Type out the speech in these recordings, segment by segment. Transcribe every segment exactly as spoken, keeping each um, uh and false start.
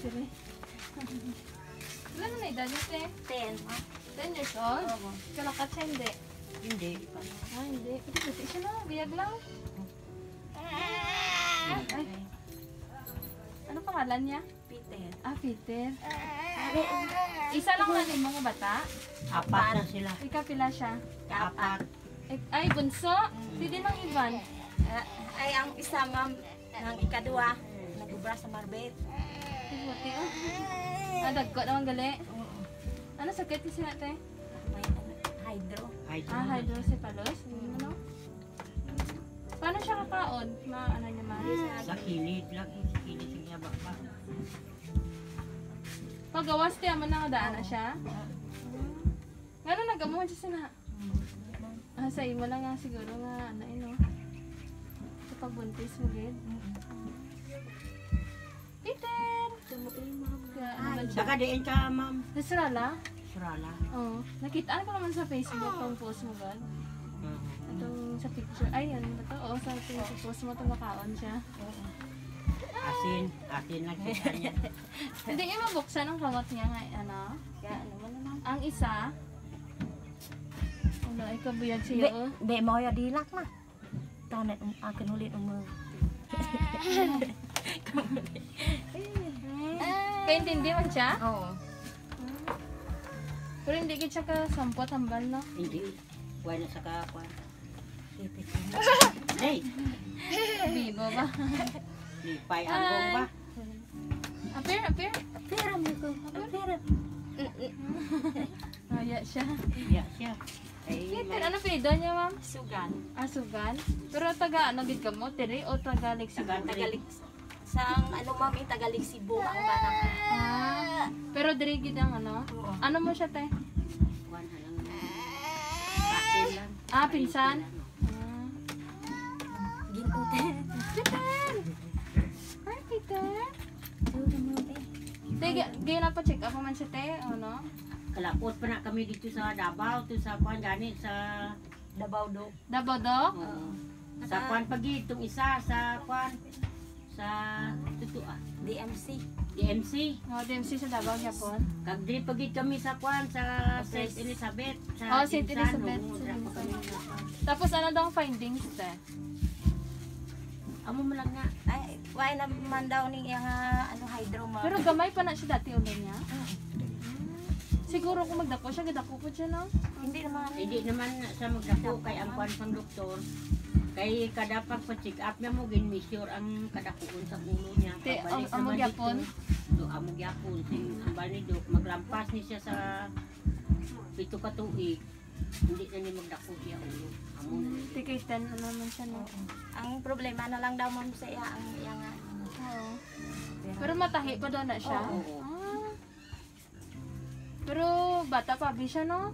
Dali. Ilan na edad niya, te? Ten. Ten years old? Oo. Kalakat siya, hindi? Hindi pa. Ah, hindi. Pati puti siya na. Biyag lang. Ay. Ano pangalan niya? Peter. Ah, Peter. Isa lang na nimo nga bata? Apat na sila. Ikaw pila siya? Apat. Ay, ay, bunso? Mm. Pwede lang iban. Ah, ay, ang isa, ma'am, ang ikaduha, nag-obra sa Marbet. Ay, buti, oh. Ah, dagko naman gali. Oo. Ano sakit ni sila, te? May ano, hydro. Hydro. Ah, hydrocephalus? Ano? Paano siya kakaon? Ma, ano niya, ma? Sa kilid lang, sa kilid siya baba. Pagawas, te, amo na nga daan na siya? Ngano nagamuhan siya sana? Ah, sa imo lang nga siguro nga, ano, eh, no? Sa pagbuntis mo, gid. Peter! Tumuin mo. Ka, ano ba siya? Taga diin ka, ma'am? Nasrala? Surala. Oo. Nakita ko naman sa Facebook ang post mo, gid. Mhm. Itong sa picture. Ay, ano ba to? Oo, sa, itong sa post mo, tumakaon siya. Asin. Asin lang kita niya. Hindi niya mabuksan ang kamot niya nga, ano? Kaya, ano mo naman? Ang isa, ano, ay kabuyag siya, oh. Be, be, mo ya dilak na. Tanan, um, akin ulit, um. Kaintindi man siya? Oo. Pero hindi gid siya kasampot hambal, no? Hindi. Wala na sa kakuan. Hey! Bibo ba? Lipay ang ba? Apir, apir. Apir, amigo. Apir. Kaya siya. Kaya siya. Ay, Peter, may ano apelyido niya, ma'am? Sugan. Ah, Sugan. Pero taga ano gid kamo, diri o taga Legsibo? Taga Taga Leg-, sa ang ano, ma'am, eh, taga Legsibo ang bana. Ah, pero diri gid ang ano? Oo. Ano mo siya, te? Kuwan, ano lang. Asin lang. Ah, pinsan? Asin lang. Ah. Gin-, Peter! Hi, Peter! Te, ga-, gaya na pa check up man siya, te, ano? Kalapot pa na kami dito sa Davao, to sa kuan gani sa Davao do. Davao do? Oo. Sa kuan pa gid, itong isa sa kuan sa tuto ah. D M C. D M C. Oh, D M C sa Davao gyapon. Kag diri pa gid kami sa kuan sa Saint Elizabeth, sa Oh, Saint Elizabeth. Tapos ano daw ang findings, te? Amo man lang nga. Ay, why naman daw ni iya nga, ano, hydro, ma'am? Pero gamay pa na siya dati ulo niya. Mm. Siguro kung magdako siya, gadako po siya, no? Hindi naman. Hindi naman na siya magdako kay ang kuan sang doktor. Kay kada pagpa-check up niya mo, gin-measure ang kadakuon sa ulo niya. Te, Pagbalik ang, ang naman gyapon? Dito, so, amo gyapon. Sing, ang bali, Dok, maglampas ni siya sa pito ka tuig. Hindi na ni magdako siya ulo. Amo na ni. Tikay ten, ano naman siya, no? Oo. Ang problema na lang daw, ma'am, sa iya, ang iya nga. Oo. Pero matahi pa daw na siya? Oo. Ah. Pero bata pa, bi siya, no?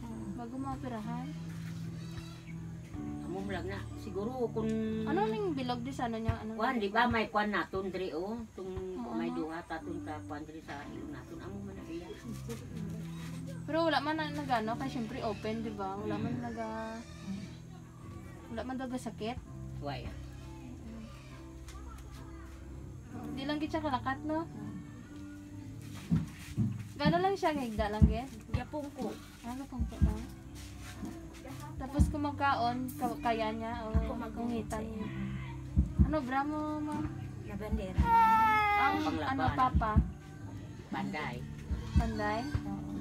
Mm. Bago maoperahan. Amo lang na. Siguro kung Ano ning bilog di sa ano niya? Ano kuan, di ba, may kuan naton diri, oh. Itong Oo, may no? Duha taton ka kuan diri sa ilong naton. Amo man na iya. Pero wala man na nagano, kay syempre open, di ba? Wala man Mm. naga-, wala man daw gasakit. Why? Di lang gid siya kalakat, no? Gano lang siya, higda lang gid? Gyapon ko. Ano pang kuan? Tapos kung magkaon, ka-, kaya niya, o Ako kung magkungit hitan siya. Niya. Ano bra mo, ma'am? Labandera. Ang Panglaba ano, na. Papa? Panday. Panday? Oo.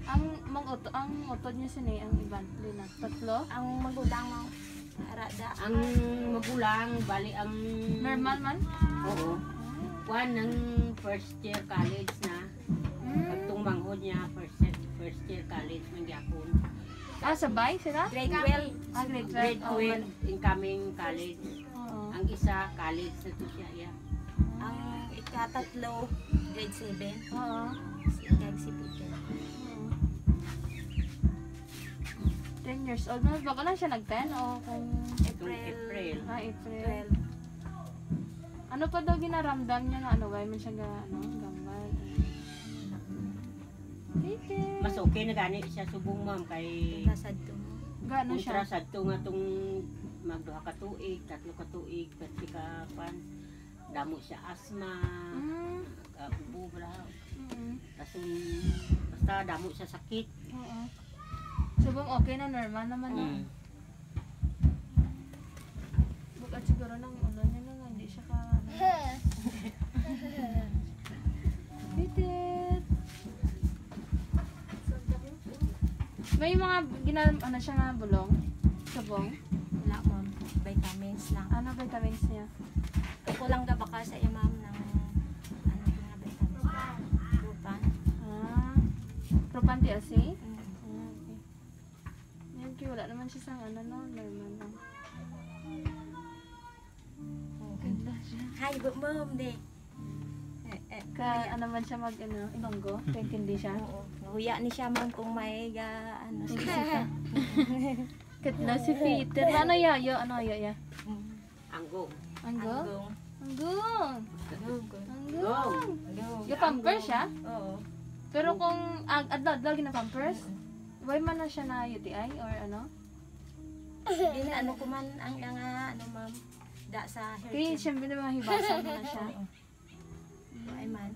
Ang mag-uto-, ang utod niya sini, ang iban, Lina? Tatlo? Ang magulang mo, arada. Ang magulang, bali ang Normal man? Oo. Ah. Kuan, nang first year college na. Mm. Pagtong manghod niya, first year, first year college man gyapon. Ah, sabay sila? Grade twelve. Ah, grade twelve. Grade twelve, incoming college. Oo. Ang isa, college na to siya, iya. Ang ikatatlo, grade seven. Oo. Si, kag si Peter. Oo. Ten years old. Mas baka lang siya nag-ten o kung Itong April. April. Ah, April. Twelve. Ano pa daw ginaramdam niya nga ano, why man siya ga-, ano, gambal? Thank you. Mas okay na gani siya subong, ma'am, kay Nasad to. Gano siya? Kontra sad to nga tong magduha ka tuig, tatlo ka tuig, pati ka, kwan, damo siya asma. Mm. Damo sa sakit. Oo. Subong okay na, normal naman, no? Mm. Bukat siguro ng ulo niya, no, nga hindi siya ka, Bitit. May mga gina-, ano siya nga, bulong? Subong? Wala, ma'am. Vitamins lang. Ano vitamins niya? Kulang ka baka sa iya, ma'am, ng, ano, nga vitamins? Rupan. Ah. Rupan T L C? Mm. Ah, okay. Yan, kay wala naman siya sa ano, no? Normal lang. Ganda siya. Hi, bu-, ma'am, de. Eh, eh, Ka, huya. Ano man siya mag, ano, Ilonggo? Kaintindi siya? Oo. Huya ni siya, ma'am, kung may ga, ano, bisita. Katlo si Peter. Ano yayo? Ano yayo ya? Mm. Anggong. Anggong? Anggong. Anggong. Anggong. Anggong. Anggong. Ga-pamper siya? Oo. Pero kung ag-, adlaw-adlaw gina-pampers, Mm. why man na siya na U T I or ano? Din, ano ko man ang nga, ano, ma'am, da sa hair Kaya tube. Siyempre naman hibasan mo na siya. Oo. Ay man.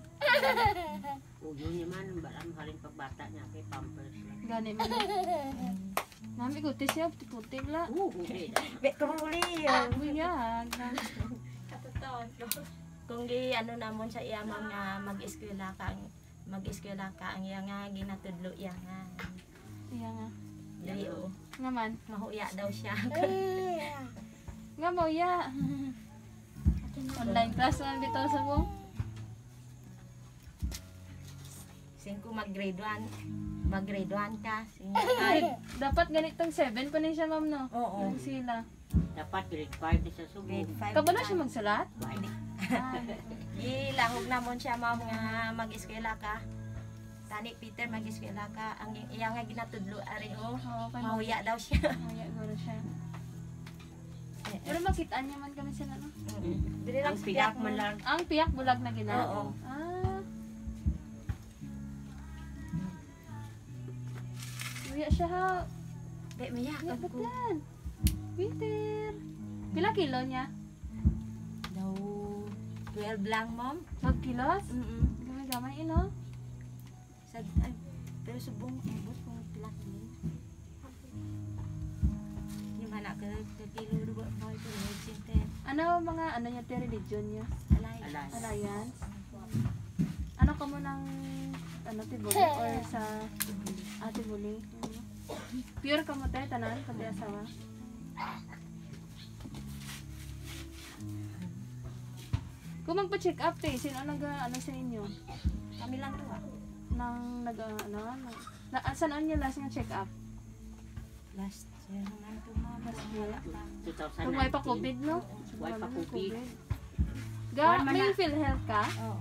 Uyo niya man, balang halin pagbata niya kay pampers lang. Gani man. Nami ko, ti siya, puti-puti la. Oo, okay. Be, kung uli yun. Buyag. Kung gi, ano namon sa iya, ma'am, nga mag-eskwela ka, ang, mag-eskwela ka, ang iya nga ginatudlo iya nga. Iya nga. Dili, oo. Nga man. Mahuya daw siya. Nga mo, ya. Online class man bitaw sa mo. Singko mag-grade one. Mag-grade one ka. Singko. Ay, dapat ganitong seven pa ni siya, ma'am, no? Oo. Ang sila. Dapat grade five na siya subong. Grade five Kabalo na. Siya magsulat? Hindi. Ah, Gilahog namon siya, ma'am, nga mag-eskwela ka. Tani, Peter, mag-eskwela ka. Ang iya nga ginatudlo, ari, oh, Oo, kay mahuya daw siya. Mahuya guro siya. Eh, Pero eh. Makit-an niya man kami sa ano. Mm. Dili lang Ang sa pihak pihak man mo. Lang. Ang pihak bulag na gina. Oo. Ah. Mahuya siya ha. Di, mahuya Mahuya ka po. Batan. Peter. Pila kilo niya? Daw twelve lang, ma'am. Twelve kilos? Mm-mm. Gamay-gamay, eh, no? Sa, ay, pero subong, abot kung pila kilo. Yung anak ko, ka kilo, duwa, mga ito, mga sinte. Ano mga, ano niya, te, religion niya? Alliance. Alliance? Ano ka mo ng, ano, Tibuli or sa, ah, Tibuli? Pure ka mo, te, tanan, pati asawa? Kung magpa-check up, te, sino ang nag, ano sa inyo? Kami lang to, ah. Nang nag, ano, nag, na, ah, saan ang inyo last nga check up? Last year naman to, ma'am. Last year? Wala pa. Two thousand nineteen. Kung may pa COVID, no? May pa Wala COVID. COVID. Ga, Wala may na. PhilHealth ka? Oo.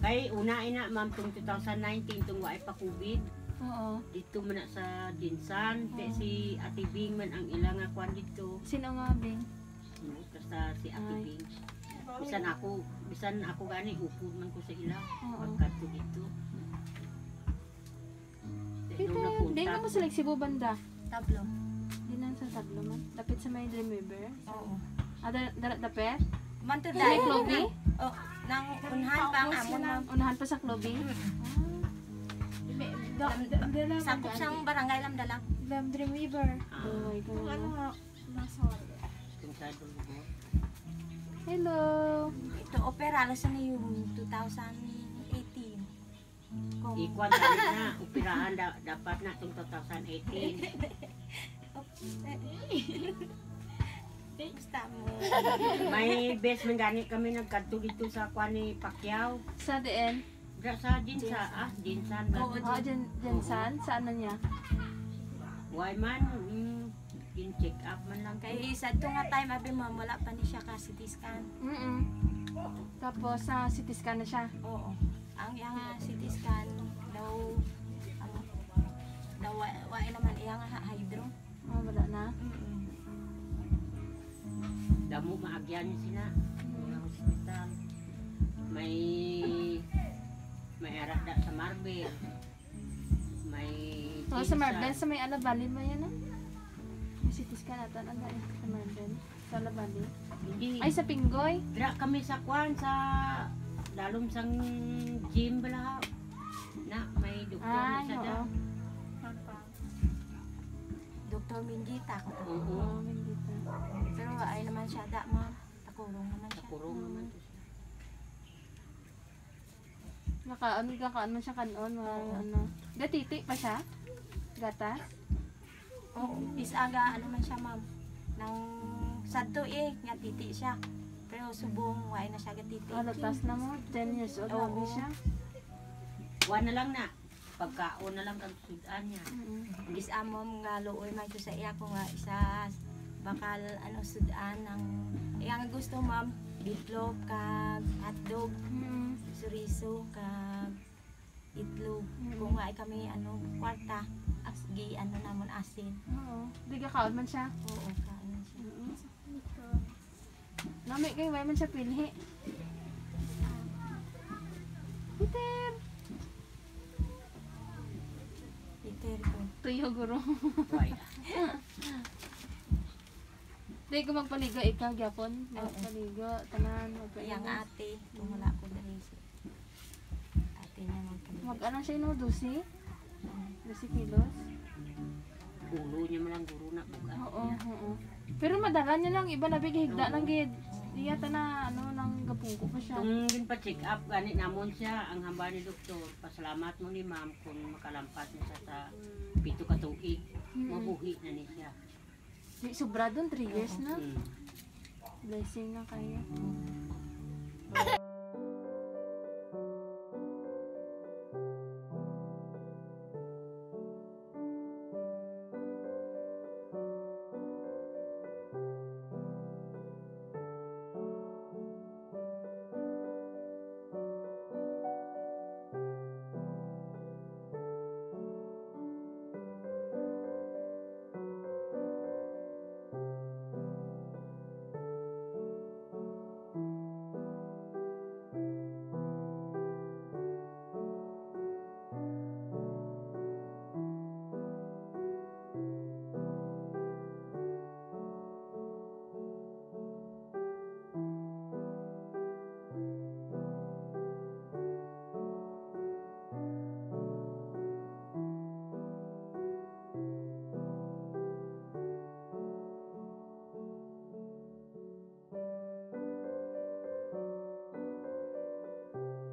Kay una ina, ma'am, tong two thousand nineteen, tong wa pa COVID. Oo. Dito man na sa Jinsan, kay Oo. si Ate Bing man ang ila nga kwan dito. Sino nga, Bing? Ano, basta si Ate Ay. Bing. Bisan ako, bisan ako gani, upod man ko sa ila. Oo. Pagkadto dito. Dito, Nung di napunta ka mo sa Legsibo banda? Tablo. Di na sa Tablo man. Dapit sa may Dreamweaver. Oo. Ah, da-, da-, dapit? Manto Sa may dai. Cloby? Oh, nang unhan pa ang amon, ma'am. Unahan pa sa Cloby? Mm. Ah. Lam-, sakop sang barangay Lamdalag. Lam Dreamweaver. Ah. Oh my God. Ano nga? Nasa Hello. Ito, opera lang sa yung two thousand eighteen. Kung Ikuan tayo na, operahan da-, dapat na itong two thousand eighteen. Basta mo. May best man gani kami nagkadto dito sa kwan ni Pacquiao. Sa diin? Dra sa Jinsa, ah, Jinsan. Oo, Ah, Jin-, Jinsan? Saan na niya? Why man? Mm. Gin-check up man lang. Kay sa to nga time, abi mo, wala pa ni siya ka C T scan. Mm-mm. Tapos, sa C T scan na siya? Oo. Ang iyang, ah, C T scan, daw, ano, daw wa, wa naman iyang ha-, hydro. Ah, wala na? Mm-mm. Damo maagyan ni sina. Mm. Mga hospital. May, may ara da sa Marbel. May Oh, sa Marbel, sa may Alabali mo yan, ah? May C T scan ata na dahil sa Marbel. Sa Alabali. Hindi. Ay, sa Pinggoy? Dira kami sa kwan, sa dalom sang gym bala. May doktor na Ay, siya da. Oo. Doktor Mingita ko to. Oo. Oo, Mingita. Pero ay naman siya da, ma'am. Takurong naman siya. Takurong naman to siya. Nakaon, nakaon man siya kanon, mga Oo. ano. Gatiti pa siya? Gatas? Oo, is aga, ano man siya, ma'am. Nang sadto eh, nga titi siya. Pero subong, wala na siya gatiti. Ah, latas na mo, ten years old Oo. na siya. Kuha na lang na. Pagkaon na lang kag sud-an niya. Mm-mm. Gis-amom nga luoy man ko sa iya ko nga isa bakal, ano, sud-an ang iya nga gusto, ma'am, bitlog kag hotdog, Mm. chorizo kag itlog. Mm. Kung wa kami, ano, kwarta, as-, gi-, ano namon, asin. Oo. Di gakaon man siya? Oo, kaon man siya. Mm. Nami kay way man siya pilhi. Peter! Peter ko. Tuyo, guro. Why? Di ko magpaligo, ikaw gyapon. Oo. Magpaligo, tanan, magpainom. Iyang ate, kung wala ko diri. Ate niya magpaligo. Mag-ano siya, no? Dose? Mm. Dose kilos? Ulo niya man lang, guro, na bugas Oo, niya. Oo. Pero madala niya lang, iba na bigay higda Oo. lang gid. Iya ta na, ano, nang gapungko pa siya. Kung ginpa-check up gani namon siya, ang hambal ni doktor, pasalamat mo ni ma'am kung makalampas na siya sa pito ka tuig, Mm. mabuhi na ni siya. Di, sobra dun, three years Oo. na. Mm. Blessing na kayo.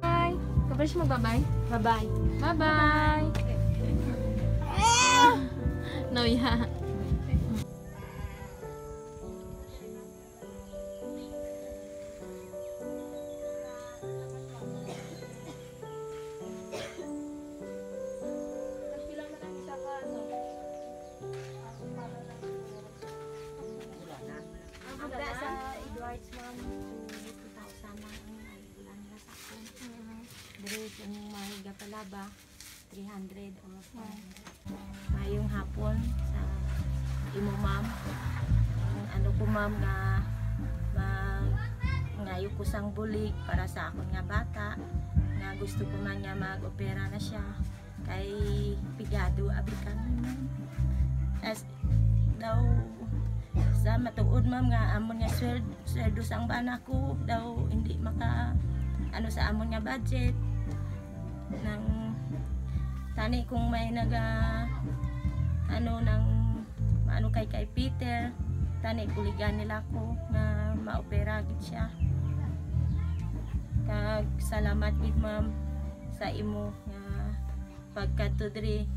Bye. Kabay siya magbabay. Bye-bye. Bye-bye. No, yeah. Ang da sa Edwards, ma'am, two thousand lang ang ay, wala nila sa akon. Mm. Diri sa inyong mga higapalaba, three hundred or four hundred. Mayong hapon sa imo, ma'am. Ang ano ko, ma'am, nga ma-, ngayo ko sang bulig para sa akon nga bata, nga gusto ko man nga mag-opera na siya. Kay pigado abi kami, ma'am. As daw, sa matuod, ma'am, nga amon nga sweld-, sweldo sang bana ko, daw hindi maka, ano, sa amon nga budget. Nang tani kung may naga, ano, nang, ano, kay, kay Peter, tani buligan nila ko nga maopera gid siya. Kag salamat gid, ma'am, sa imo nga pagkadto diri,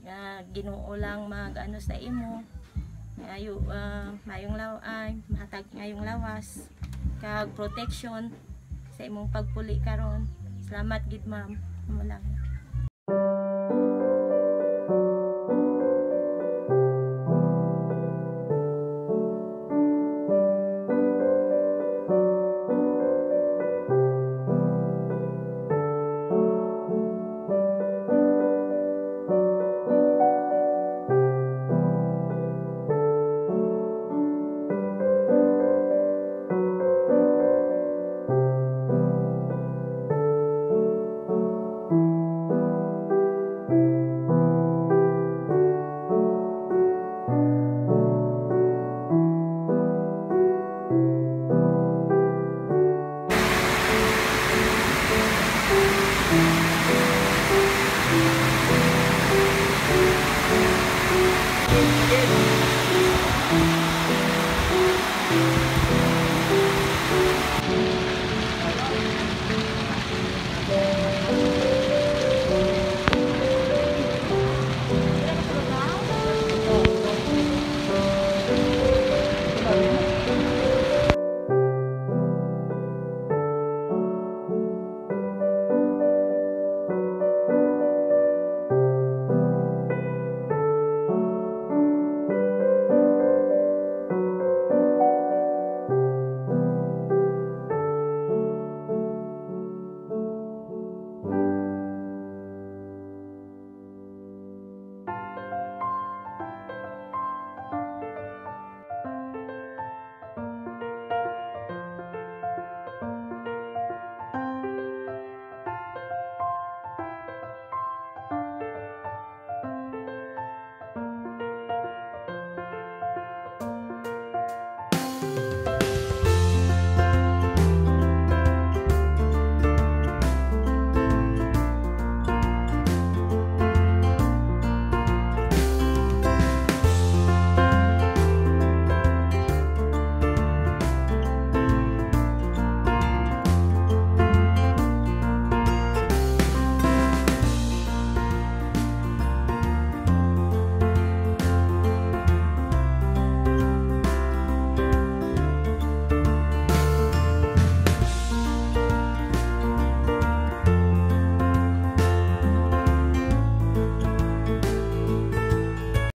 nga Ginoo lang mag-ano sa imo, ngayo, ah, mayong law-, ay, mahatag ngayong lawas kag protection sa imong pagpuli karon. Salamat gid, ma'am. Amo lang.